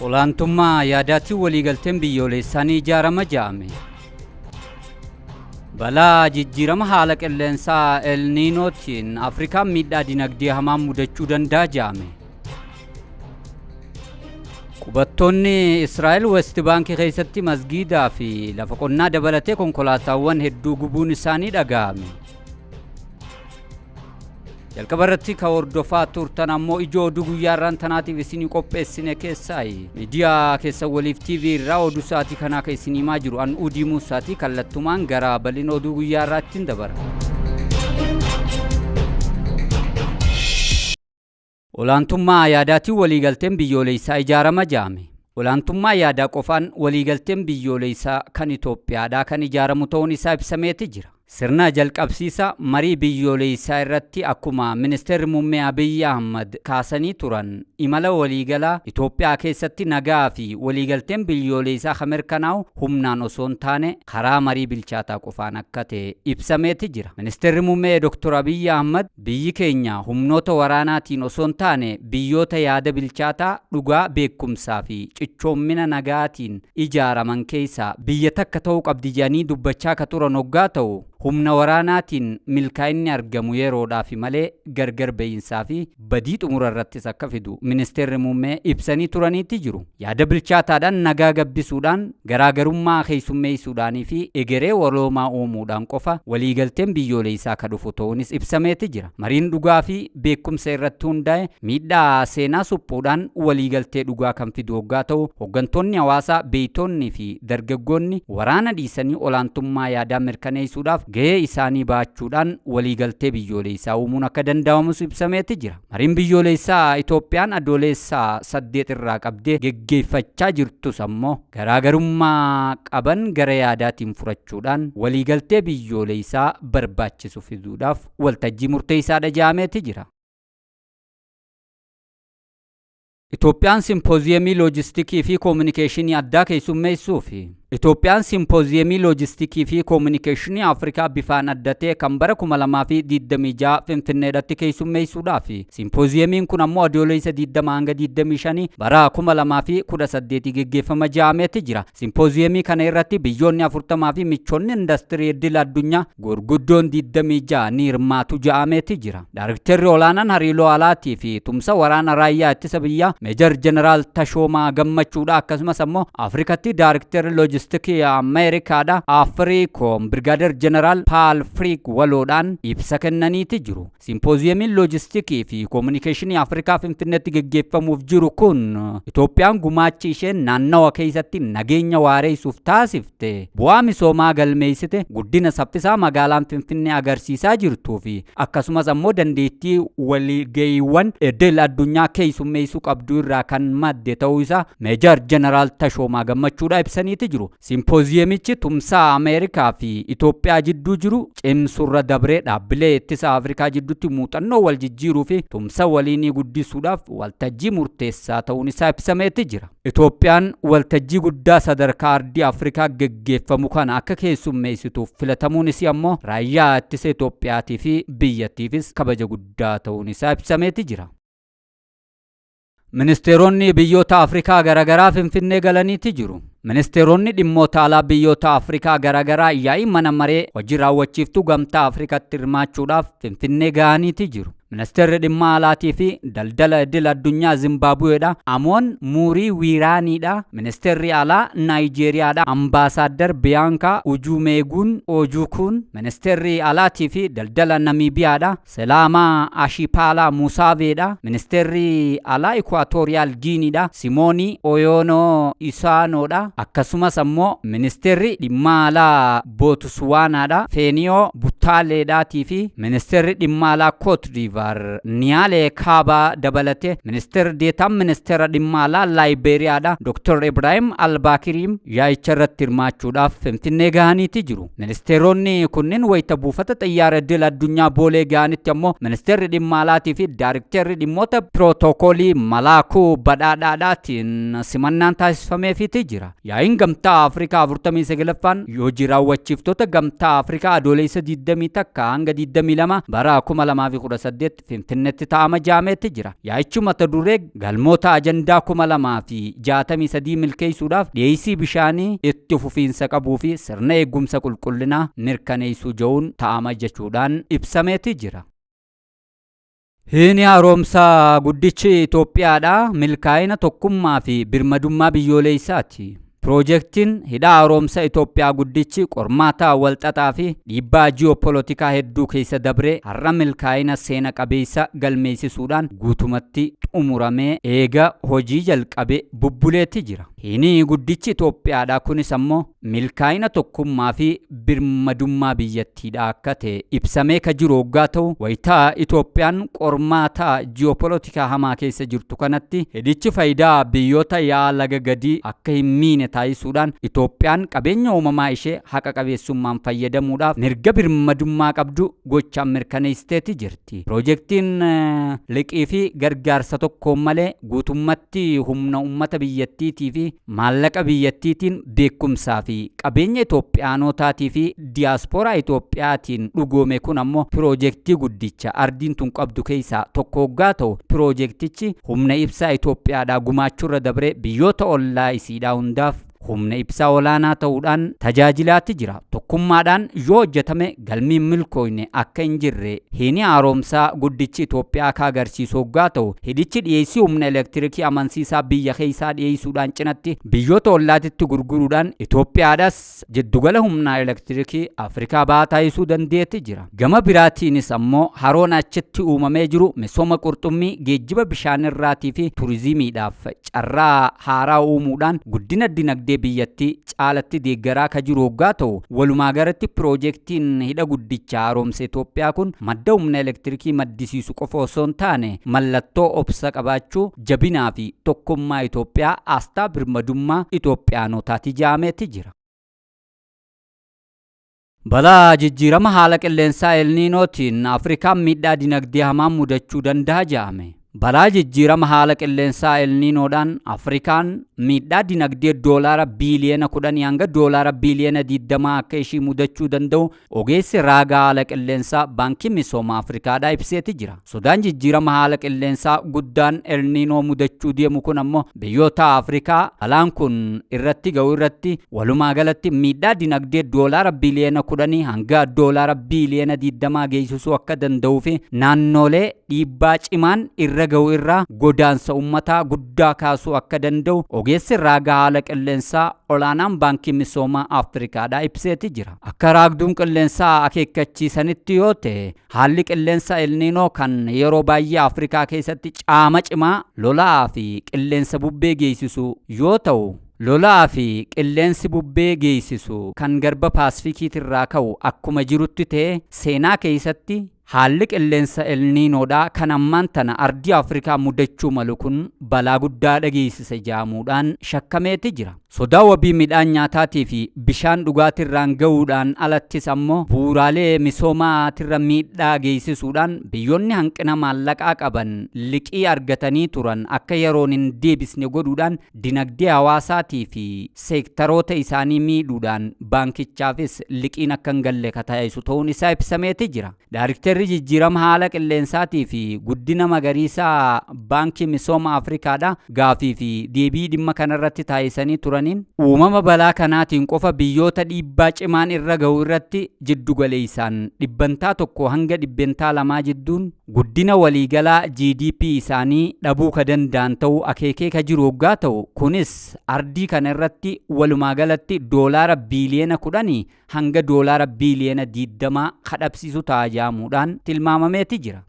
Olaantummaa yaadaatiin waliigalteen biyyoolessaa ni ijaarama jedhame. Balaa jijjiirama haala qilleensaa El Niinootiin Afrikaan miidhaa dinagdee hamaan mudachuu danda'a jedhame. Qubattoonni Israa'el West Baankii keessatti masgiidaa fi lafa qonnaa dabalatee konkolaataawwan hedduu gubuun isaanii dhaga'ame. Jalqaba irratti kan hordofaa turtan ammoo ijoo oduu guyyaa irraan tanaatiif isinii qopheessine keessaayi. Miidiyaa keessan waliif TV irraa oduu sa'aatii kanaa kan isinii himaa jiru an Udii Muusaatii kallattumaan gara bal'ina oduu guyyaa irraattiin dabara. Olaantummaa yaadaatiin waliigalteen biyyoolessaa ijaarama jedhame. Olaantummaa yaadaa qofaan waliigalteen biyyoolessaa kan Itoophiyaadhaa kan ijaaramu ta'uun isaa ibsameeti jira. Sirna jalqabsiisa marii biyyoolessaa irratti akkuma ministeerri muummee Abiyyi Ahmad kaasanii turan imala waliigalaa Itoophiyaa keessatti nagaa fi waliigalteen biyyoolessaa kan mirkanaa'u humnaan osoo hin taane karaa marii bilchaataa qofaan akka ta'e ibsameeti jira. Ministeerri muummee Dr. Abiyyi Ahmad biyyi keenya humnoota waraanaatiin osoo hin taane biyyoota yaada bilchaataa dhugaa beekumsaa fi cichoommina nagaatiin ijaaraman keessaa biyya takka ta'uu qabdi jedhanii dubbachaa ka turan hoggaa ta'u humna waraanaatiin milkaa'inni argamu yeroodhaaf malee gargar ba'iinsaa fi badii xumura irrattis akka fidu ministeerri muummee ibsanii turaniitti jiru. Yaada bilchaataadhaan nagaa gabbisuudhaan garaagarummaa keessummeessuudhaanii fi egeree waloomaa uumuudhaan qofa waliigalteen biyyoolessaa ka dhufu ta'uunis ibsameeti jira. Mariin dhugaa fi beekumsa irratti hundaa'e miidhaa seenaa suphuudhaan waliigaltee dhugaa kan fidu hoggaa ta'u hooggantoonni hawaasaa beeytonni fi dargaggoonni waraana dhiisanii olaantummaa yaadaa mirkaneessuudhaaf gahee isaanii baachuudhaan waliigaltee biyyoolessaa uumuun akka danda'amus ibsameeti jira. Mariin biyyoolessaa Itoophiyaan adoolessaa 8 irraa qabdee geggeeffachaa jirtus ammoo garaagarummaa qaban gara yaadaatiin furachuudhaan waliigaltee biyyoolessaa barbaachisu fiduudhaaf waltajjii murteessaadha jedhameeti jira. Itoophiyaan simpooziyemii loojistikii fi koominikeeshinii addaa keessummeessuufi Itoophiyaan simpooziyemii loojistikii fi koominikeeshinii Afrikaa bifaan adda ta'e kan bara 2026 Finfinneedhatti keessummeessuudhaafi. Simpooziyemiin kun ammoo adoolessa 20 hanga 25 bara 2018 geggeeffama jedhameeti jira. Simpooziyemii kana irratti biyyoonni 40 fi michoonni indastirii idil addunyaa gurguddoon 26 ni hirmaatu jedhameeti jira. Daariktarri olaanaan hariiroo alaatii fi tumsa waraana raayyaa ittisa biyyaa Meejar Jeneraal Tashoomaa Gammachuudha akkasumas ammoo Afrikatti daariktarri loojistikii Ameerikaadha Afriikoom Birgaadeer Jeneraal Paal Friik waloodhaan ibsa kennaniiti jiru. Simpooziyemiin loojistikii fi koominikeeshinii Afrikaa Finfinneetti geggeeffamuuf jiru kun Itoophiyaan gumaachi isheen naannawa keessatti nageenya waareessuuf taasifte bu'aa misoomaa galmeessite guddina saffisaa magaalaan Finfinnee agarsiisaa jirtuu fi akkasumas ammoo dandeettii waliiga'iiwwan idil addunyaa keessummeessuu qabdu irraa kan madde ta'uu isaa Meejar Jeneraal Tashoomaa Gammachuudha ibsaniiti jiru. Simpooziyemichi tumsaa Ameerikaa fi Itoophiyaa jidduu jiru cimsurra dabree dhaabbilee ittisa Afrikaa jidduutti muuxannoo wal jijjiiruu fi tumsa waliinii guddisuudhaaf waltajjii murteessaa ta'uun isaa ibsameeti jira. Itoophiyaan waltajjii guddaa sadarkaa ardii Afrikaa geggeeffamu kana akka keessummeessituuf filatamuun isii ammoo raayyaa ittisa Itoophiyaatii fi biyyattiifis kabaja guddaa ta'uun isaa ibsameeti jira. Ministeeronni biyyoota Afrikaa garaagaraa Finfinnee galaniiti jiru. Ministeeronni dhimmoota alaa biyyoota Afrikaa garaagaraa yaa'ii mana maree hojii raawwachiiftuu gamtaa Afrikaatti hirmaachuudhaaf Finfinnee gahaniiti jiru. Ministeerri dhimma alaatii fi daldala idil addunyaa Zimbaabuweedha. Amoon Muurii Wiiraaniidha. Ministeerri alaa Naayijeeriyaadha. Ambaasaaddar Biyaankaa Ujumeeguun Ojukuun. Ministeerri alaatii fi daldala Namiibiyaadha. Selaamaa Ashipaalaa Musaaveedha. Ministeerri alaa Ikwaatooriyaal Giiniidha. Simoonii Oyoonoo Isaanoodha. Akkasumas ammoo ministeerri dhimma alaa Bootuswaanaadha. Feeniyoo Butaaleedhaatii fi ministeerri dhimma alaa Koot Diivaar Niyaalee Kaabaa dabalatee ministeerri deetaan ministeera dhimma alaa Laayibeeriyaadha. Dr. Ibraahim Albaakiriim yaa'icha irratti hirmaachuudhaaf Finfinnee gahaniiti jiru. Ministeeronni kunneen wayita buufata xayyaara idil addunyaa Boolee gahanitti ammoo ministeerri dhimma alaatii fi daarikteerri dhimmoota pirootokoolii Malaakuu Badhaadhaadhaatiin simannaan taasifameefiiti jira. Yaa'iin gamtaa Afrikaa 49ffaan hojii raawwachiiftoota gamtaa Afrikaa adoolessa 21 hanga 22 bara 2018 8 Finfinneetti taa'ama jaameetti jira. Yaa'ichi mata duree galmoota ajandaa 2063 milkeessuudhaaf dhiyeessii bishaanii itti fufiinsa qabuu fi sirna eegumsa qulqullinaa mirkaneessuu jedhuun taa'ama jechuudhaan ibsameeti jira. Hidhi haaromsaa guddichi Itoophiyaadha. Milkaa'ina tokkummaa fi birmadummaa biyyoolessaati. Piroojeektiin hidha haaromsa Itoophiyaa guddichi qormaataa walxaxaa fi dhiibbaa ji'oopolotikaa hedduu keessa dabree har'a milkaa'ina seena qabeessa galmeessisuudhaan guutumatti xumuramee eega hojii jalqabe bubbuleetti jira. Hidhi guddichi Itoophiyaadha kunis ammoo milkaa'ina tokkummaa fi birmadummaa biyyattiidha akka ta'e ibsamee ka jiru hoggaa ta'u, wayitaa Itoophiyaan qormaataa ji'oopolotikaa hamaa keessa jirtu kanatti hidhichi faayidaa biyyoota yaa'a laga gadii akka hin miine taasisuudhaan Itoophiyaan qabeenya uumamaa ishee haqa qabeessummaan fayyadamuudhaaf mirga birmadummaa qabdu gochaan mirkaneessiteeti jirti. Piroojeektiin liqii fi gargaarsa tokkoon malee guutummatti humna uummata biyyattiitii fi maallaqa biyyattiitiin beekumsaa fi qabeenya Itoophiyaanotaatii fi diyaaspooraa Itoophiyaatiin dhugoome kun ammoo piroojeektii guddicha ardiin tun qabdu keessaa tokko hoggaa ta'u, piroojeektichi humna ibsaa Itoophiyaadhaa gumaachuurra dabree biyyoota ollaa isiidhaa hundaaf humna ibsaa olaanaa ta'uudhaan tajaajilaatti jira. Tokkummaadhaan yoo hojjetame galmiin milkooyne akka hin jirre hidhi haaromsaa guddichi Itoophiyaa akka agarsiisu hoggaa ta'u, hidhichi dhiyeessii humna elektirikii amansiisaa biyya keessaa dhiyeessuudhaan cinatti biyyoota ollaatitti gurguruudhaan Itoophiyaadhas jiddugala humna elektirikii Afrikaa bahaa taasisuu dandeetti jira. Gama biraatiinis ammoo haroon achitti uumamee jiru misooma qurxummii, geejjiba bishaanirraatii fi turizimiidhaaf carraa haaraa uumuudhaan guddina dinagdee biyyattii caalatti deeggaraa ka jiru hoggaa ta'u, walumaa galatti piroojeektiin hidha guddicha haaromsa Itoophiyaa kun madda humna elektirikii maddisiisu qofa osoo hin taane mallattoo obsa qabaachuu, jabinaa fi tokkummaa Itoophiyaa, asxaa birmadummaa Itoophiyaanotaati jaameeti jira. Balaa jijjiirama haala qilleensaa Elniinootiin Afrikaan miidhaa dinagdee hamaan mudachuu danda'a jedhame. Balaa jijjiirama haala qilleensaa Elniinoodhaan Afrikaan miidhaa dinagdee doolaara biiliyoona 10 hanga doolaara biiliyoona 20 akka ishii mudachuu danda'u ogeessi raagaa haala qilleensaa Baankii Misooma Afrikaadhaa ibseeti jira. Sodaan jijjiirama haala qilleensaa guddaan Elniinoo mudachuu deemu kun ammoo biyyoota Afrikaa balaan kun irratti ga'u irratti walumaa galatti miidhaa dinagdee doolaara biiliyoona 10 hanga doolaara biiliyoona 20 geessisuu akka danda'uu fi naannolee dhiibbaa cimaan irra ga'u irraa godaansa uummataa guddaa kaasuu akka danda'u ogeessi raagaa haala qilleensaa olaanaan Baankii Misoomaa Afrikaadhaa ibseeti jira. Akka raagduun qilleensaa akeekkachiisanitti yoo ta'e, haalli qilleensa Elniinoo kan yeroo baay'ee Afrikaa keessatti caama cimaa, lolaa fi qilleensa bubbee geessisu yoo ta'u, lolaa fi qilleensi bubbee geessisu kan garba Paasifikiitirraa ka'u akkuma jirutti ta'e, seenaa keessatti haalli qilleensa Elniinoodhaa kan ammaan tana ardii Afrikaa mudachuu malu kun balaa guddaa dhageessisa jaamuudhaan shakkameeti jira. Sodaa wabii midhaan nyaataatii fi bishaan dhugaatirraan ga'uudhaan alattis ammoo bu'uuraalee misoomaatirra miidhaa geessisuudhaan biyyoonni hanqina maallaqaa qaban liqii argatanii turan akka yeroon hin deebisne godhuudhaan dinagdee hawaasaatii fi seektaroota isaanii miidhuudhaan baankichaafis liqiin akka hin galle ka taasisu ta'uun isaa ibsameeti jira. Daariktarri jijjiirama haala qilleensaatii fi guddina magariisaa Baankii Misooma Afrikaadha gaafii fi deebii dhimma kanarratti taasisanii turaniin uumama balaa kanaatiin qofa biyyoota dhiibbaa cimaan irra ga'u irratti jiddugaleessaan 1% hanga 2% jidduun guddina waliigalaa GDP isaanii dhabuu ka danda'an ta'uu akeekee ka jiru hoggaa ta'u, kunis ardii kana irratti walumaa galatti doolaara biiliyoona 10 hanga doolaara biiliyoona 20 kadhabsiisu ta'a jaamuudhaan tilmaamameeti jira.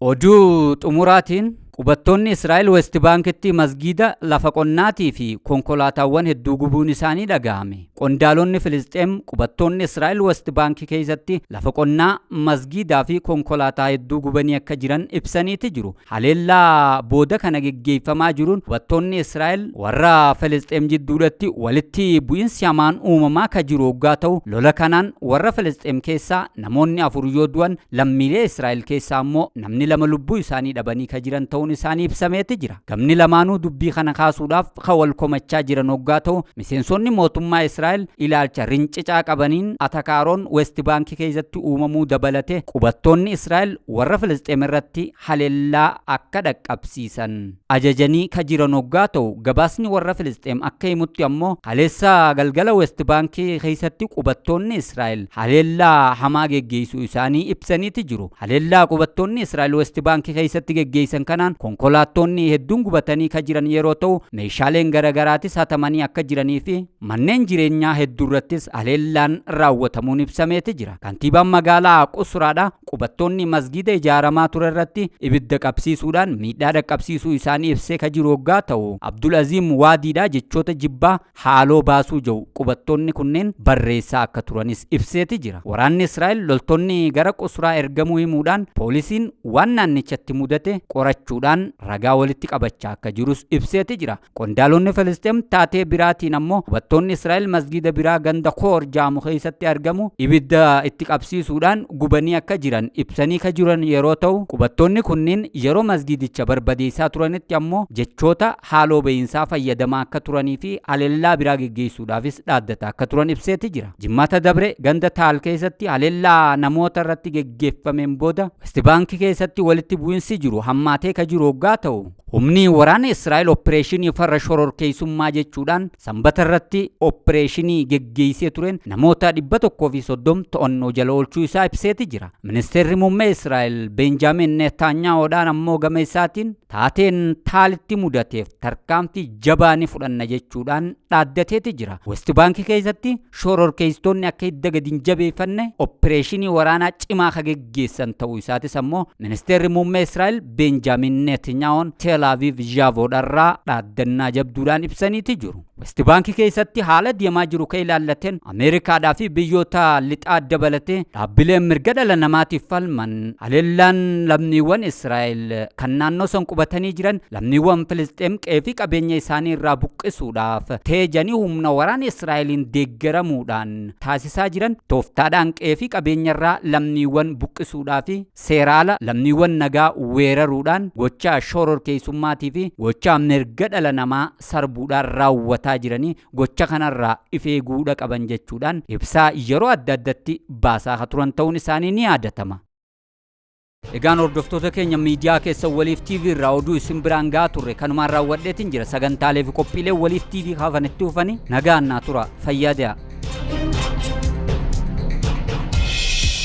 Oduu xumuraatiin, qubattoonni Israa'el West Baankitti masgiida, lafa qonnaatii fi konkolaataawwan hedduu gubuun isaanii dhaga'ame. Qondaalonni Filisxeem qubattoonni Israa'el West Baankii keessatti lafa qonnaa, masgiidaa fi konkolaataa hedduu gubanii akka jiran ibsaniiti jiru. Haleellaa booda kana geggeeffamaa jiruun qubattoonni Israa'el warra Filisxeem jidduudhatti walitti bu'insi hamaan uumamaa ka jiru hoggaa ta'u, lola kanaan warra Filisxeem keessaa namoonni 4 yoo du'an, lammiilee Israa'el keessaa immoo namni 2 lubbuu isaanii dhabanii ka jiran ta'uun ta'uun isaanii ibsameeti jira. Gamni lamaanuu dubbii kana kaasuudhaaf kan wal komachaa jiran hoggaa ta'u, miseensonni mootummaa Israa'el ilaalcha rincicaa qabaniin atakaaroon West Baankii keessatti uumamuu dabalatee qubattoonni Israa'el warra Filisxeem irratti haleellaa akka dhaqqabsiisan ajajanii ka jiran hoggaa ta'u, gabaasni warra Filisxeem akka himutti ammoo haleessa galgala West Baankii keessatti qubattoonni Israa'el haleellaa hamaa geggeessuu isaanii ibsaniiti jiru. Haleellaa qubattoonni Israa'el West Baankii keessatti geggeessan kanaan konkolaattonni hedduun gubatanii ka jiran yeroo ta'u, meeshaaleen garaagaraatis hatamanii akka jiranii fi manneen jireenyaa hedduu irrattis haleellaan raawwatamuun ibsameeti jira. Kantiibaan magaalaa Qusraadha qubattoonni masgiida ijaaramaa ture irratti ibidda qabsiisuudhaan miidhaa dhaqqabsiisuu isaanii ibsee ka jiru hoggaa ta'u, Abdul Aziim Waadiidha jechoota jibbaa haaloo baasuu jiru qubattoonni kunneen barreessaa akka turanis ibseeti jira. Waraanni Israa'el loltoonni gara Qusraa ergamuu himuudhaan poolisiin waan naannichatti mudate qorachuudhaan ragaa walitti qabachaa akka jirus ibseeti jira. Qondaalonni Filisxeem taatee biraatiin ammoo qubattoonni Israa'el masgiida biraa ganda Koor jaamu keessatti argamu ibidda itti qabsiisuudhaan gubanii akka jiran ibsanii ka jiran yeroo ta'u, qubattoonni kunneen yeroo masgiidicha barbadeessaa turanitti ammoo jechoota haaloo ba'iinsaa fayyadamaa akka turanii fi haleellaa biraa geggeessuudhaafis dhaaddataa akka turan ibseeti jira. Jimaata dabre ganda Taal keessatti haleellaa namoota irratti geggeeffameen booda West Baankii keessatti walitti bu'insi jiru hammaatee ka jiru hoggaa ta'u, humni waraana Israa'el oppireeshinii farra shororkeessummaa jechuudhaan sanbata irratti oppireeshinii geggeessee tureen namoota 130 to'annoo jala oolchuu isaa ibseeti jira. Ministeerri muummee Israa'el Benjaamin Netanyaa'oodhaan ammoo gama isaatiin taateen Taalitti mudateef tarkaanfii jabaa ni fudhanna jechuudhaan dhaaddateeti jira. West Baankii keessatti shororkeessitoonni akka hidda gadi hin jabeeffanne oppireeshinii waraanaa cimaa ka geggeessan ta'uu isaatis ammoo ministeerri muummee Israa'el Benjaamin Netanyaa'oon Tel Aviv Jaavoodharraa dhaaddannaa jabduudhaan ibsaniiti jiru. West Baankii keessatti haala deemaa jiru kan ilaallateen Ameerikaadhaa fi biyyoota lixaa dabalatee dhaabbileen mirga dhala namaatiif falman haleellaan lammiiwwan Israa'el kan naannoo san qubatanii jiran lammiiwwan Filisxeem qe'ee fi qabeenya isaanii irraa buqqisuudhaaf teejanii humna waraana Israa'eliin deeggaramuudhaan taasisaa jiran tooftaadhaan qe'ee fi qabeenya irraa lammiiwwan buqqisuudhaa fi seera ala lammiiwwan nagaa weeraruudhaan gochaa shororkeessummaatii fi gochaa mirga dhala namaa sarbuudhaan raawwataa jiranii gocha kanarraa if eeguudha qaban jechuudhaan ibsaa yeroo adda addatti baasaa turan ta'uun isaanii ni yaadatama. Egaan hordoftoota keenya, miidiyaa keessa Waliif TV irraa oduu isin biraan gahaa turre kanumaan raawwadheetiin jira. Sagantaalee fi qophiilee Waliif TV hafanitti dhufanii nagaan naa tura, fayyaa de'a.